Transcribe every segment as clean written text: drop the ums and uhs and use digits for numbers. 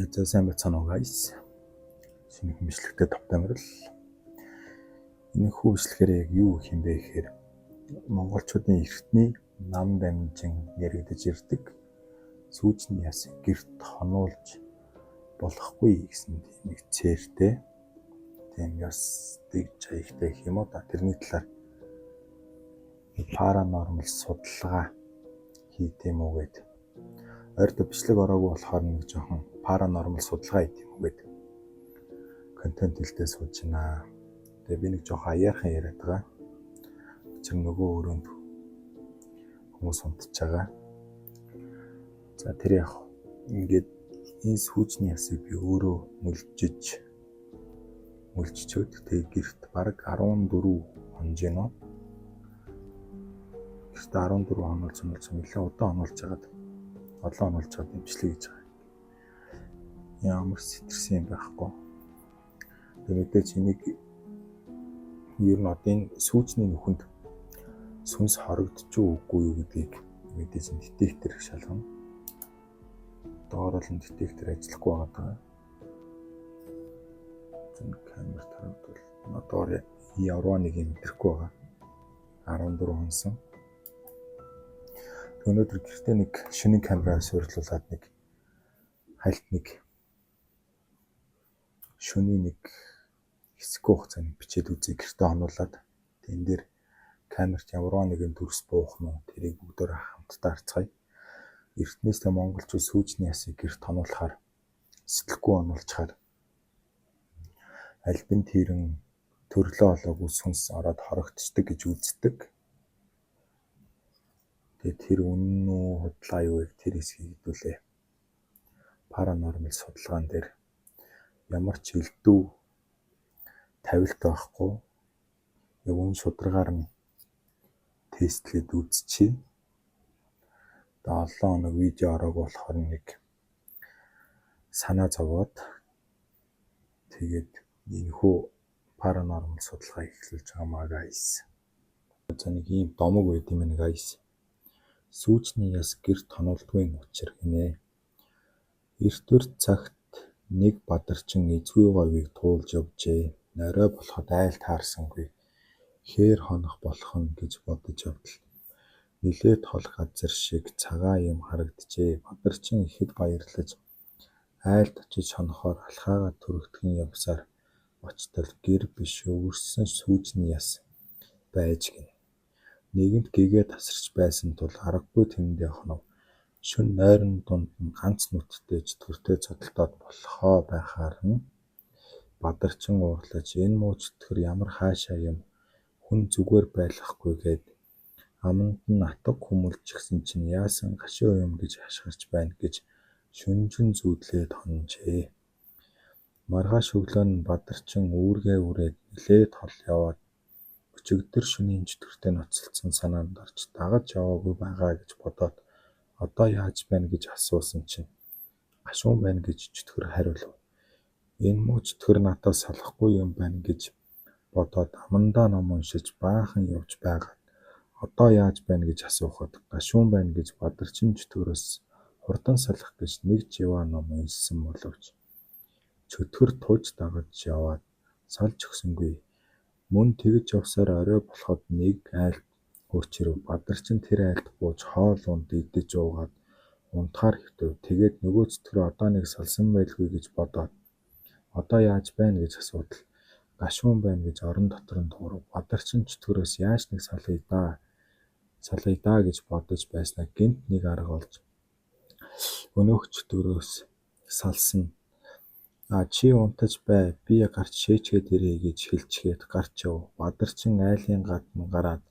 За, сайн байцгаана уу, guys. Шинэхэн бичлэгтэй тавтай морил. Энэхүү бичлэгээр яг юу гэх юм бэ гэхээр монголчуудын эртний нам дамжин яригдаж ирдэг сүүжний ясыг гэрт хонуулж болохгүй гэсэн тийм нэг цээртэй, тийм ёс дэг жаягтай гэх юм уу да, тэрний талаар paranormal судалгаа хийх юм уу гээд, ойртой бичлэг ороогүй болохоор нэг жоохон paranormal судалгаа хийх юм уу гээд контент хэлтэй сууж байна. Тэгээ би нэг жоохон аяархан яриад байгаа. Учир нөгөө өрөөнд хүмүүс унтж байгаа. За, тэр яг ингээд энэ сүүжний ясыг би өөрөө мөлжчөөд, тэгээ гэрт бараг 14 хонож гинөө. Гэрт 14 хонолцсон нэлээд удаан хонолж хагаад, олон хонолж хагаад бичлэг хийж байгаа. Ямар сэтэрсэн юм байхгүй. Тэгээ мэдээж энийг ер нь одоо энэ сүүжний нүхэнд сүнс хорогдож үгүй юу гэдгийг мэдээж детектор шалгана. Доор бол детектор ажиллахгүй байгаа. Зэн камер харагдвал доор явраа нэг юм мэдрэхгүй байгаа. 14 хонсон. Өнөөдөр гэртээ нэг шинэ камераар суйрлуулад нэг хальт нэг шөнийн нэг хэсэггүй хугацаанд бичээд үзье, гэртээ хонуулаад. Энэ дээр камерт ямарваа нэгэн дүрс буух нь уу, тэрийг бүгдөө хамтдаа харцгаая. Эртнээс тэ монголчууд сүүжний ясыг гэрт хонуулахаар, сэтгэлгүй хонуулчихаар альбин тэрэн төрлөө олоогүй сүнс ороод хорогдчихдаг гэж үздэг. Тэгээ тэр үнэн үү, худлаа юу вэ, тэр хэсгийг хэдүүлээ. Paranormal судалгаан дээр ямар ч элдв тавилт байхгүй. Яг үн шударгаар нь тестлээд үзчихье. Одоо олон хоног видео ороогүй болохоор нэг санаа зовоод, тэгээд энэхүү paranormal судалгааг эхлүүлж байгаа маа, guys. За, нэг ийм домог байд юм байна, guys. Сүүжний яс гэрт хонуулдгүй учир гинэ. Эрт өрт цагт нэг бадарчин эзгүй говийг туулж явжээ. Орой болоход айл таарсангүй. Хээр хонох болох нь гэж бодож явдал нэлээд хол газар шиг цагаан юм харагджээ. Бадарчин ихэд баярлаж айлд очиж хонохоор алхаагаа түргэтгэн явсаар очтол гэр биш, өвөрсөн сүүжний яс байж гэнэ. Нэгэнт гэгээ тасарч байсан тул аргагүй тэндээ хонов. Шөнө нойрон дунд нь ганц нүдтэй чөтгөртэй цодолдоод болохоо байхаар нь Бадарчин уурлаж, энэ муу чөтгөр ямар хаашаа юм, хүн зүгээр байлгахгүй гээд аманд нь атга хүмүүлчихсэн чинь яасан гашуун юм гэж хашгирч байна гэж шөнөжин зүүдлээд хонжээ. Маргааш өглөө нь Бадарчин үүргээ үрээд нэлээд хол яваад өчигдөр шөнийн чөтгөртэй ноцолдсон санаанд орж дагаж яваагүй байгаа гэж бодоод, одоо яаж байна гэж асуусан чинь гашуун байна гэж чөтгөр хариулав. Энэ муу чөтгөр надаас салахгүй юм байна гэж бодоод амандаа ном уншиж баахан явж байгаад, одоо яаж байна гэж асуухад гашуун байна гэж Бадарчин чөтгөрөөс хурдан салах гэж нэг живаа ном уншсан боловч чөтгөр тууж дагаж яваад салж өгсөнгүй. Мөн тэгж явсаар орой болоход нэг айлд хүрч ирэв. Бадарчин тэр айлд бууж хоол унд идэж уугаад унтахаар хэвтэв. Тэгээд нөгөө чөтгөр одоо нэг салсан байлгүй гэж бодоод, одоо яаж байна гэж асуудал гашуун байна гэж орон дотор нь дуугарав. Бадарчин чөтгөрөөс яаж нэг салъя даа, салъя даа гэж бодож байснаа гэнэт нэг арга олж өнөөх чөтгөрөөс салсан. А чи унтаж бай, би гарч шээчгээд ирье гэж хэлчихэд гарч яв. Бадарчин айлын гадна гараад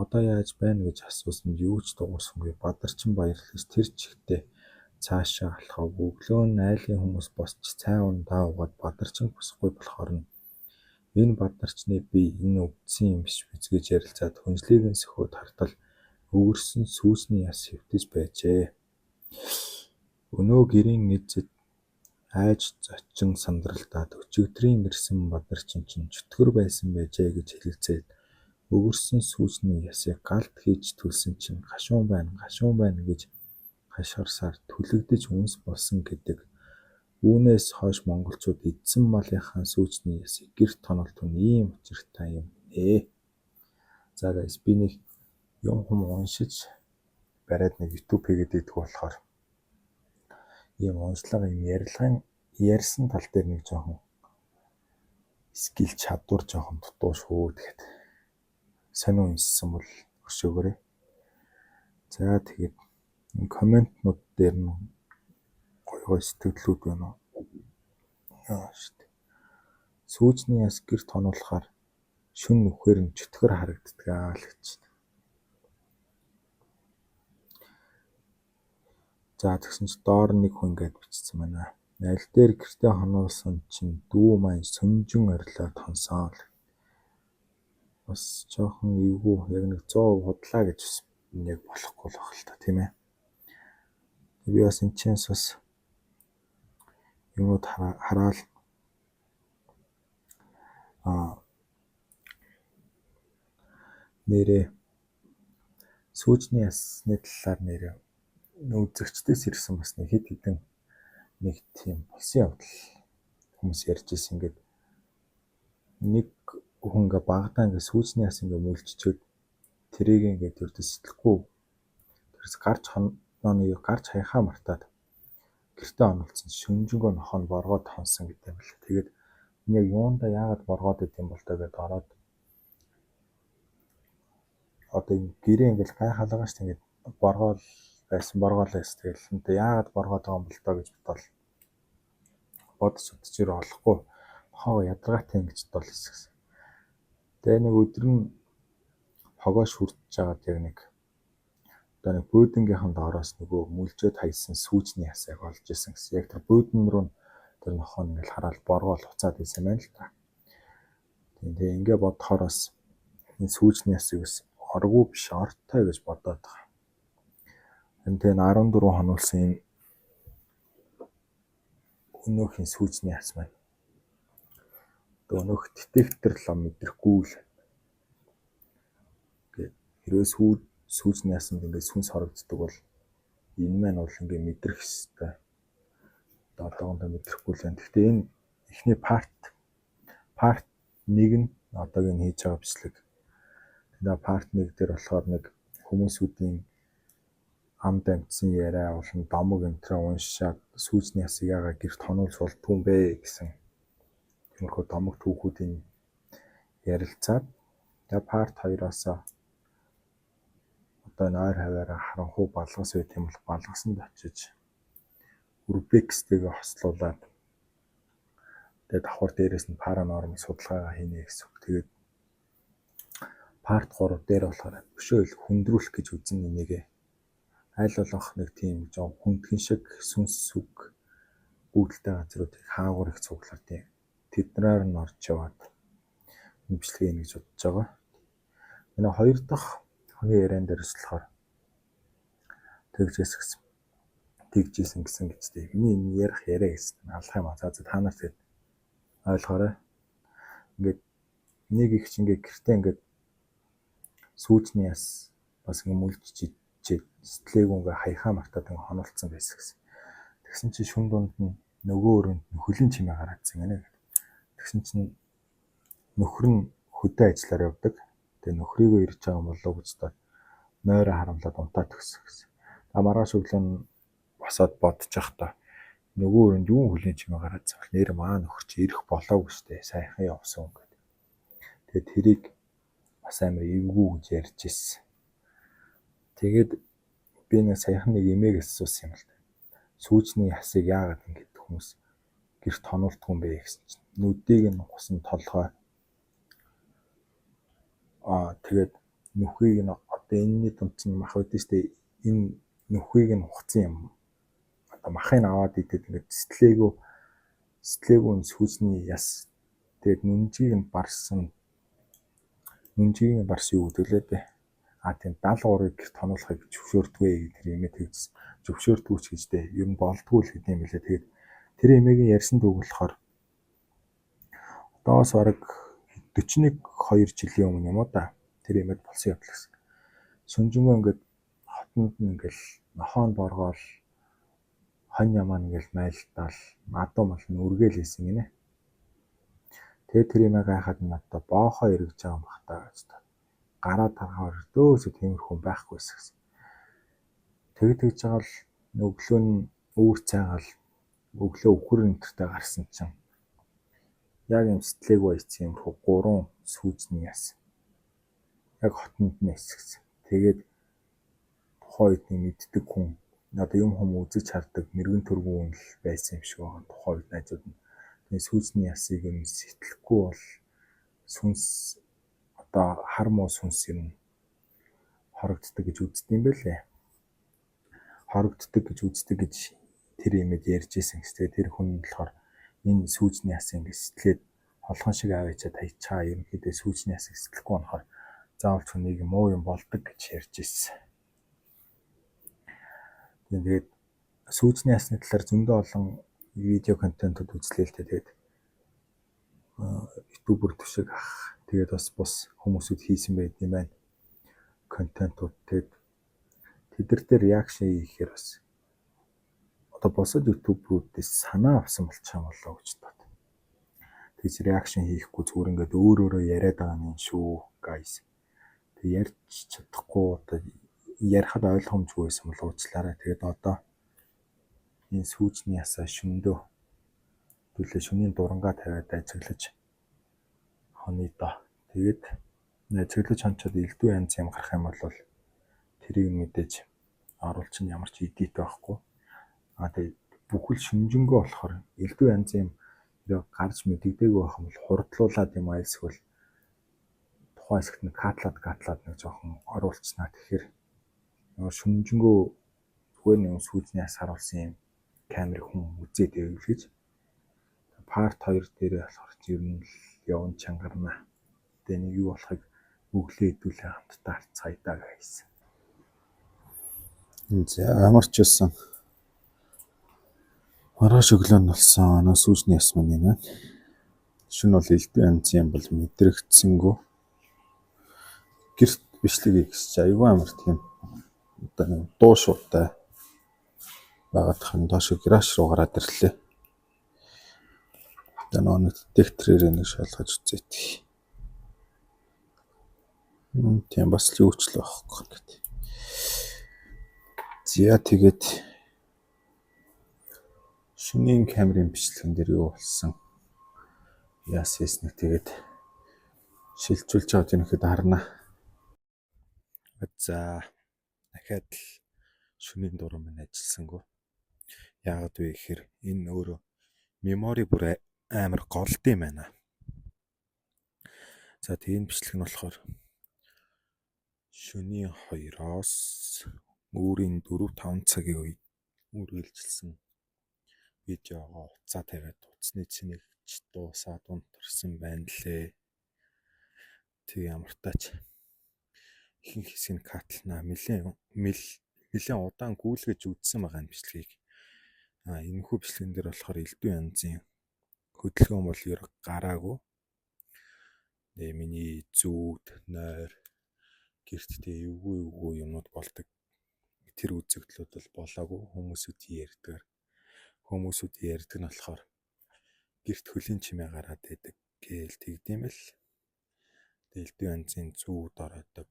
одоо яаж байна гэж асуусанд юу ч дуугарсангүй. Бадарчин баярлаж тэр чигтээ цаашаа алхав. Өглөө нь айлын хүмүүс босч цай ундаа уугаад Бадарчин босохгүй болохоор нь энэ Бадарчны бие энэ өвдсөн юм биш биз гэж ярилцаад хөнжлийг нь сөхөөд хартал өвөрсөн сүүсний яс хэвтэж байжээ. Өнөө гэрийн эзэд айж зочин сандралдаад өчигдрийн ирсэн Бадарчин чинь чөтгөр байсан байжээ гэж хэлэлцээд, өвөрсөн сүүсний ясыг галд хийж түлсэн чинь гашуун байна, гашуун байна гэж хашгирсаар түлэгдэж үнс болсон гэдэг. Үүнээс хойш монголчууд эдсэн малынхаа сүүжний ясыг гэрт хонолдог нь ийм учиртай юм ээ. За guys, би нэг юм хүм уншиж бариад нэг YouTube хийгээд идэх болохоор ийм уншлага, юм ярилгын ярьсан тал дээр нэг жоохон skill, чадвар жоохон дутуу шүү. Тэгээд сонин уншсан бол өшөөгөөрэй. За, тэгээд энэ comment нууд дээр нь гоё гоё сэтгэлдлүүд байна уу? Яа шүү дээ. Сүүжний яс гэрт хонуулахаар шөнө нүхээр нь чөтгөр харагддаг аа л гэж. За, тэгсэн чи доор нэг хүн ингээд бичсэн байна. Аль дээр гэртээ хонуулсан чинь дүү маань сөнжин орилоод хонсоо л. Бас жоохон эвгүй, яг нэг 100% худлаа гэж яг болохгүй л байх л та, тийм ээ. Би бас энэ чэнс бас юмнууд хараал нэрээ сүүжний ясны талаар нэрээ үзэгчдээс ирсэн бас нэг хэд хэдэн нэг тийм болсон явдал хүмүүс ярьж ирсэн. Ингээд нэг хүн ингээ багадаа ингээ сүүжний яс ингээ мүлжчихэд тэрийг ингээд ердөө сэтгэлгүй тэрс гарч хонооны гарч хаяхаа мартаад гэртээ онолцсон, шүнжэнгөө нохоо нь боргоод хонсон гэдэг юм байна. Тэгээд энэ яг юунда яагаад боргоод идэм бол тоо гэдээ ороод одоо энэ гэрээ ингээл гайхалгаа шүү дээ, ингээд боргоол байсан, боргоол байсан. Тэгэл энэ яагаад боргоод байгаа юм бол тоо гэж бодвол бодож удаж ирээ олохгүй нохоо ядаргаатай ингэж бодвол хэсэгсэн. Тэгээ нэг өдөр нь хогоо шүртж жагаад яг нэг одоо нэг бууданыхан доороос нөгөө мүлжээд хайсан сүүжний ясыг олж исэн гэсэн. Яг тэр буудан руу тэр нохоо ингээл хараад боргоол уцаад исэн байна л та. Тийм, тэгээ ингээ бодохоор бас энэ сүүжний ясыг бас оргүй биш, ортой гэж бодоод байгаа. Энэ тэгээ 14 хонуулсан энэ өнөөхийн сүүжний яс маань. Одоо өнөөх детектор лам мэдрэхгүй л. Ингээд хэрвээ сүүжний ясанд ингээд сүнс хорогддог бол энэ маань бол ингээд мэдрэх хэвээр. Одоо одоохондоо мэдрэхгүй л байна. Гэхдээ энэ эхний part 1 нь одоогийн хийж байгаа бичлэг. Тэгээ part 1 дээр болохоор нэг хүмүүсүүдийн амд амтсан яриа болон домог энтрээ уншаад сүүжний ясыг яагаад гэрт хонуулж болдгүй юм бэ гэсэн тиймэрхүү домог түүхүүдийн ярилцаад, тэгээ part 2-оос одоо энэ ойр хаваараа харанхуй балгас байт юм бол балгасанд очиж urbex-тэйгээ хослуулад, тэгээ давхар дээрээс нь paranormal судалгаагаа хийнэ гэсэн үг. Тэгээд part 3 дээр болохоор өшөө ил хүндрүүлэх гэж үзэн энийгээ аль болох нэг тийм жоо хүндхэн шиг сүнс сүг гүйдэлтэй газруудыг хаагур их цуглаар тийм тэднээр нь орж яваад бичлэг хийнэ гэж бодож байгаа. Энэ хоёр дахь хүний яриан дээрс болохоор тэгжээс гэсэн тэгжсэн гэсэн гэж тийм. Миний энэ ярих яриа гэсэн алах юм а. За, та нар тэгээд ойлгоорой. Ингээд нэг их чи ингээд гэртээ ингээд сүүжний яс бас ингээд мүлжиж ичээд сэтгэлээгүй ингээ хаяхаа мартаад ингээ хонолцсон байсан гэсэн. Тэгсэн чи шүн дунд нь нөгөө өрөөнд нөхөлийн чимээ гараадсан гэнэ. Тэгсэн чинь нөхөр нь хөдөө ажиллаар явдаг. Тэгээ нөхрийгөө ирж байгаа юм болоо гэж бодоод нойроо харамлаад унтаад төгссөн гэсэн. А маргааш өглөө нь босоод бодож явахдаа нөгөө өрөөнд юу хөлийн чимээ гараадсан бол нэр маа нөхөр чи ирэх болоогүй штэ, сайхан явсан гэдэг. Тэгээд тэрийг бас амар эвгүй гэж ярьж ирсэн. Тэгээд би нэг саяхан нэг эмээг асуусан юм л да. Сүүжний ясыг яагаад ингэж хүмүүс гэрт хонуулдгүй юм бэ гэсэн чинь нүдийг нь ухсан толгой, тэгээд нүхийг нь одоо энэний дунд чинь мах өгдөн штэ, энэ нүхийг нь ухцсан юм. Одоо махыг аваад идэд ингээд сэтгэлээгүй сүүжний яс, тэгээд нүнжийг нь барсан, нүнжийг нь барсан юу гэдэг лээ дээ. А тийм, 73-ыг гэрт хонуулахыг зөвшөөрдгөө гэх тэр эмээ тэгжсэн. Зөвшөөрдгөө ч гэж дээ. Ер нь болдгоо л гэдэг юм лээ. Тэгээд тэр эмээгийн ярьсан үг болохоор одоос бараг 41 2 жилийн өмнө юм уу да. Тэр эмээд болсон явдал гэсэн. Сүнжэнгөө ингээд хотонд нь ингээл нохоон боргоол Хонь ямаа ингээл майлтаал адуу мал нь үргээл хийсэн гинэ. Тэгээд тэр юмаа гайхаад надад боохоо эргэж байгаа юм бах та гэж та. Гараа тархаар өрдөөсөө тиймэрхүү хүн байхгүй гэсэн. Тэгж байгаа л өглөө нь үүр цайгаал өглөө үхэр энтертэй гарсан чинь яг юм сэтлээгүй ийцэн юмрхүү 3 сүүзний яс. Яг хотонд нь эсгсэн. Тэгээд тухайн үед нэг мэддэг хүн одоо юм хүм үзэж хардаг мэрэгэн төргөн хүн л байсан юм шиг байгаа тухайн үед найзууд нь. Тэгээ сүүзний ясыг юм сэтлэхгүй бол сүнс одоо хар муу сүнс юм хорогддог гэж үздэг юм байлээ. Хорогддог гэж үздэг гэж тэр юмэд ярьж исэн гэсэн. Тэгээ тэр хүн болохоор энэ сүүзний ясыг ингэ сэтлээд холхон шиг аваачаад таячаа ерөнхийдөө сүүзний ясыг сэтлэхгүй болохоор заавал ч нэг муу юм болдог гэж ярьж исэн. Тэгээд сүүзний ясны талаар зөндөө олон видео контентууд үзлээ л дээ. Тэгээд YouTuber төшөг ах тэгээд бас бус хүмүүсүүд хийсэн байт юм байна. Контентууд тэгээд тэд нар дээр reaction хийхээр бас одоо бусад YouTuber үүдээс санаа авсан болчих юм болоо гэж бод. Тэгж reaction хийхгүй зүгээр ингээд өөр өөрөө яриад байгаа юм шүү guys. Тэг ярьж чадахгүй одоо ярихад ойлгомжгүй байсан бол уучлаарай. Тэгээд одоо энэ сүүжний ясаа шөндөө төлөө шөнийн дурангаа тавиад ажиглаж хоны доо. Тэгээд ажиглаж хончоод элдв янз юм гарах юм бол тэрийг мэдээж оруулчин ямар ч edit байхгүй. А тэгээд бүхэл шүнжэнгөө болохоор элдв янз юм гарч мэддэггүй байх юм бол хурдлуулад юм айлсгвэл тухайн хэсэгт нь cut лаад cut лаад нэг жоохон оруулцнаа. Тэгэхээр нөгөө шүнжэнгөө зүгээр нэг сүүзний яс харуулсан юм камер хүн үзээд байвал гэж. Part 2 дээрээ болохоор ер нь л явн чангарна. Тэгээ нэг юу болохыг өглөө хэдүүлээ хамтдаа харцгаая да guys. За ямар ч байсан маргааш өглөө нь болсон. Нөө сүүжний яс маань юм байна. Шөнө бол элдв янзын юм бол мэдрэгдсэнгүү. Гэрт бичлэг хийх чи айгүй амар тийм одоо нэг дуу шуутай байгаад хан доош гараж руу гараад ирлээ. Одоо нөгөө нэг детекторээр нэг шалгаж үзье. Тийм бас л юу ч л байхгүй гэдэг. За тэгээд шөнийн камерын бичлэгэн дээр юу болсон? Яас хийснийг тэгээд шилжүүлж байгаа ерөнхийдөө харна. За дахиад л шөнийн дуран минь ажилласангүй. Яагаад вэ гэхээр энэ өөрөө memory бүр амар голд юм байна. За тэг энэ бичлэг нь болохоор шөнийн 2-оос өөрийн 4 5 цагийн үед үргэлжилсэн видеогоо утсаа тавиад утасны цэнэгч дуусаад унтарсан байна лээ. Тэг ямар тач ихэнх хэсэг нь cut лнаа. Нэлээн удаан гүйлгэж үзсэн байгаа энэ бичлэгийг. А энэхүү бичлэгэн дээр болохоор элдв янзын хөдөлгөөн бол ер гараагүй. Тэгээ миний зүүд, нойр, гэрт тэгээ эвгүй эвгүй юмнууд болдог. Тэр үзэгдлүүд бол болоогүй. Хүмүүсүүд ярьдгаар. Хүмүүсүүд ярьдаг нь болохоор гэрт хөлийн чимээ гараад байдаг гээл тэгдэм л. Тэгээ элдв янзын зүүд ороодог.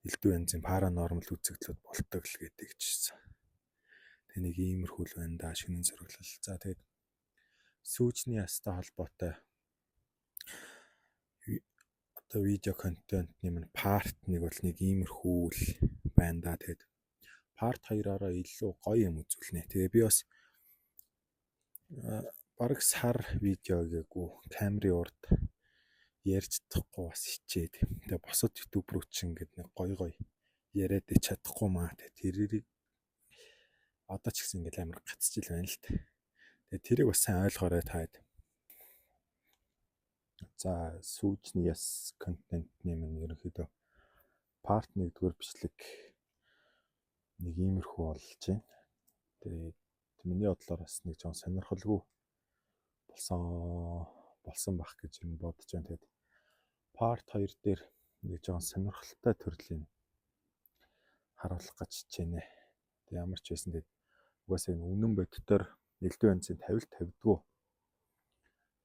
Элдв янзын paranormal үзэгдлүүд болдог л гэдэг чийсэн. Тэг нэг иймэрхүү л байна да шөнийн зураглал. За тэгээд сүүжний ястай холбоотой одоо видео контентны минь part 1 бол нэг иймэрхүү л байна да. Тэгээд part 2-ороо илүү гоё юм үзүүлнэ. Тэгээ би бас бараг сар видео гээгүй камерын урд ярьж чадахгүй бас хичээд. Тэгээ бусад YouTuber үүд чинь ингээд нэг гоё гоё яриад чадахгүй маа. Тэгээ тэрийг одоо ч гэсэн ингээд амар гацчил байна л та. Тэгээ тэрийг бас сайн ойлгоорой таад. За сүүжний яс контентны минь ерөнхийдөө part 1-р бичлэг нэг иймэрхүү болж байна. Тэгээд миний бодлоор бас нэг жоон сонирхолгүй болсон байх гэж юм бодож байна. Тэгээд part 2 дээр нэг жоон сонирхолтой төрлийн харуулах гэж хичээнэ. Тэг ямар ч байсан тэгээд Угаасаа энэ үнэн бодитоор элдв янзын тавилт тавьдгүй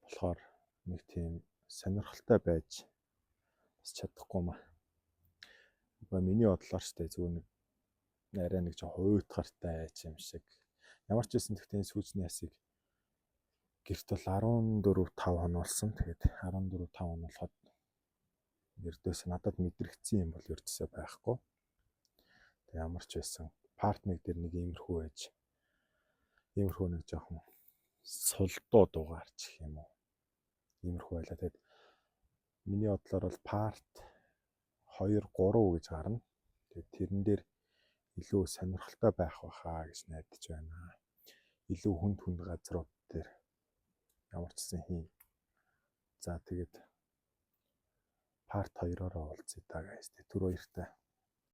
болохоор нэг тийм сонирхолтой байж бас чадахгүй маа. Үгүй, миний бодлоор ч тэ зүгээр нэг арай нэг жоо хуйтгартай юм шиг. Ямар ч байсан, гэхдээ энэ сүүзний ясыг гэрт бол 14 5 хонуулсан. Тэгээд 14 5 хонуулахад ердөөс надад мэдрэгдсэн юм бол ердөөсөө байхгүй. Тэг ямар ч байсан part 1 дээр нэг иймэрхүү байж, иймэрхүү нэг жоохон сулдуу дугаарч гэх юм уу. Иймэрхүү байлаа. Тэгээд миний бодлоор бол part 2 3 гэж гарна. Тэгээд тэрэн дээр илүү сонирхолтой байх байхаа гэж найдаж байна. Илүү хүнд хүнд газрууд дээр ямар ч гэсэн хийн. За, тэгээд part 2-ороо уулзъя да, guys. Түр баяртай.